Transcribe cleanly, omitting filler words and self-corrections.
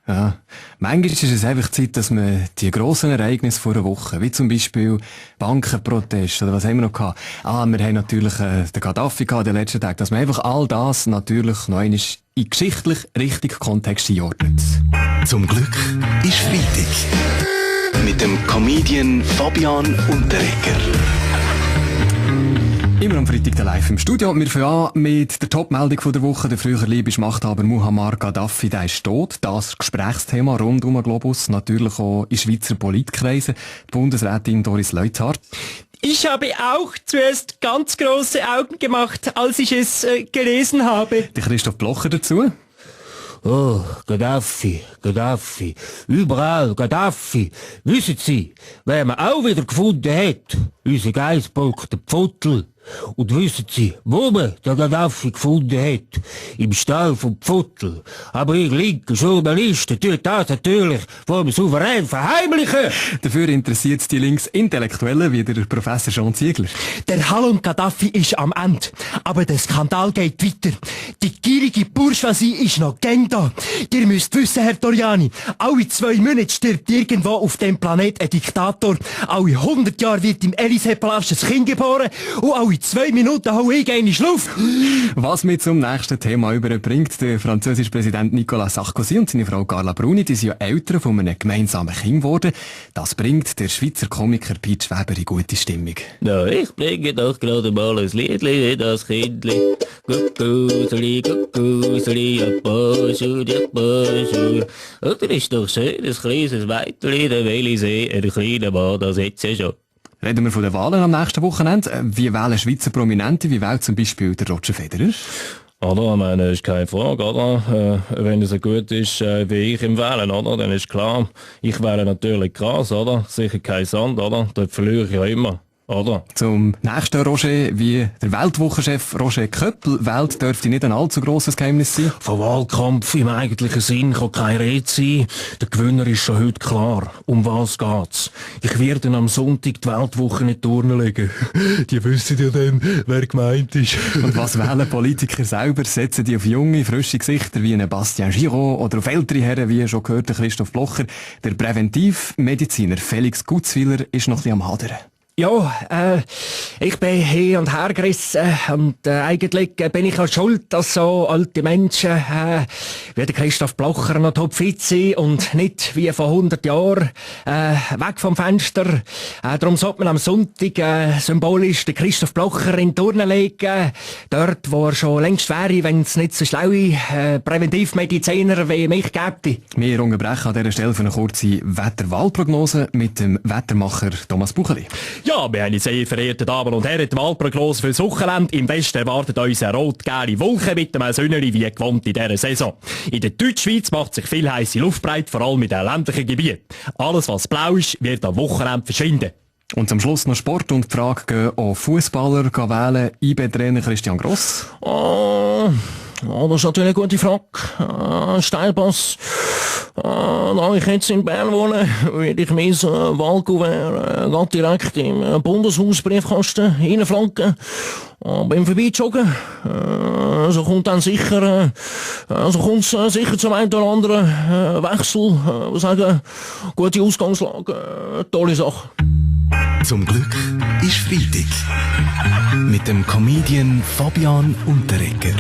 Ja, manchmal ist es einfach Zeit, dass man die grossen Ereignisse vor einer Woche, wie zum Beispiel Bankenprotest oder was haben wir noch gehabt? Wir haben natürlich den Gaddafi gehabt, den letzten Tag, dass man einfach all das natürlich noch einmal in geschichtlich richtigen Kontext einordnet. Zum Glück ist Freitag. Mit dem Comedian Fabian Unterreger. Immer am Freitag live im Studio. Wir fangen an mit der Top-Meldung der Woche. Der frühere libysch Machthaber Muammar Gaddafi, der ist tot. Das Gesprächsthema rund um den Globus, natürlich auch in Schweizer Politkreisen. Die Bundesrätin Doris Leuthard. Ich habe auch zuerst ganz große Augen gemacht, als ich es gelesen habe. Der Christoph Blocher dazu. Oh, Gaddafi. Überall Gaddafi. Wissen Sie, wer man auch wieder gefunden hat? Unser Geissbock, der Pfottel. Und wissen Sie, wo man den Gaddafi gefunden hat? Im Stall vom Pfottel. Aber ihr linken Journalisten tut das natürlich vom Souverän verheimlichen. Dafür interessiert es die Linksintellektuellen wie der Professor Jean Ziegler. Der Halon Gaddafi ist am Ende. Aber der Skandal geht weiter. Die gierige Bourgeoisie ist noch gern da. Ihr müsst wissen, Herr Toriani, alle 2 Monate stirbt irgendwo auf dem Planet ein Diktator. Alle 100 Jahre wird im Élysée-Palast ein Kind geboren. Und alle 2 Minuten hau ich eine Luft. Was mich zum nächsten Thema überbringt, der französische Präsident Nicolas Sarkozy und seine Frau Carla Bruni, die sind ja Eltern von einem gemeinsamen Kind geworden. Das bringt der Schweizer Komiker Piet Schweber in gute Stimmung. Na, ich bringe doch gerade mal ein Liedli, das Kindli. Kuckuseli, kuckuseli, Oder ist doch schön, ein kleines Mädchen, der Wellisee, ein kleiner Mann, das jetzt schon. Reden wir von den Wahlen am nächsten Wochenende. Wie wählen Schweizer Prominente? Wie wählt zum Beispiel der Roger Federer? Oder, ich meine, ist keine Frage, oder? Wenn es so gut ist, wie ich im Wählen, oder? Dann ist klar, ich wähle natürlich Gras, oder? Sicher kein Sand, oder? Dort verliere ich ja immer. Oder? Zum nächsten Roger, wie der Weltwochenchef Roger Köppel wählt, dürfte nicht ein allzu grosses Geheimnis sein. Von Wahlkampf im eigentlichen Sinn kann keine Rede sein. Der Gewinner ist schon heute klar. Um was geht's? Ich werde am Sonntag die Weltwoche in die Turnen legen. Die wissen ja dann, wer gemeint ist. Und was wählen Politiker selber? Setzen die auf junge, frische Gesichter wie einen Bastien Giraud oder auf ältere Herren, wie schon gehört, Christoph Blocher? Der Präventivmediziner Felix Gutzwiller ist noch ein bisschen am Hadern. Ja, ich bin hin und her gerissen und eigentlich bin ich auch schuld, dass so alte Menschen wie der Christoph Blocher noch topfit sind und nicht wie vor 100 Jahren weg vom Fenster. Darum sollte man am Sonntag symbolisch den Christoph Blocher in die Turnen legen, dort wo er schon längst wäre, wenn es nicht so schlaue Präventivmediziner wie mich gäbe. Wir unterbrechen an dieser Stelle für eine kurze Wetterwahlprognose mit dem Wettermacher Thomas Bucheli. Ja, meine sehr verehrten Damen und Herren, die Wahlprognose für das Wochenende. Im Westen erwartet uns eine rot-gelbe Wolke mit einem Sonnenli wie gewohnt in dieser Saison. In der Deutschschweiz macht sich viel heisse Luft breit, vor allem in den ländlichen Gebieten. Alles, was blau ist, wird am Wochenende verschwinden. Und zum Schluss noch Sport und die Frage, gehen auch Fußballer wählen, IB-Trainer Christian Gross? Das ist natürlich eine gute Frage. Steilpass. Da ich jetzt in Bern wohne, werde ich mein Wahlkuvert direkt im Bundeshausbriefkasten reinflanken. Beim Vorbeijoggen. So kommt dann sicher, sicher zum einen oder anderen Wechsel. Sagen, gute Ausgangslage, tolle Sache. Zum Glück ist Freitag. Mit dem Comedian Fabian Unterreger.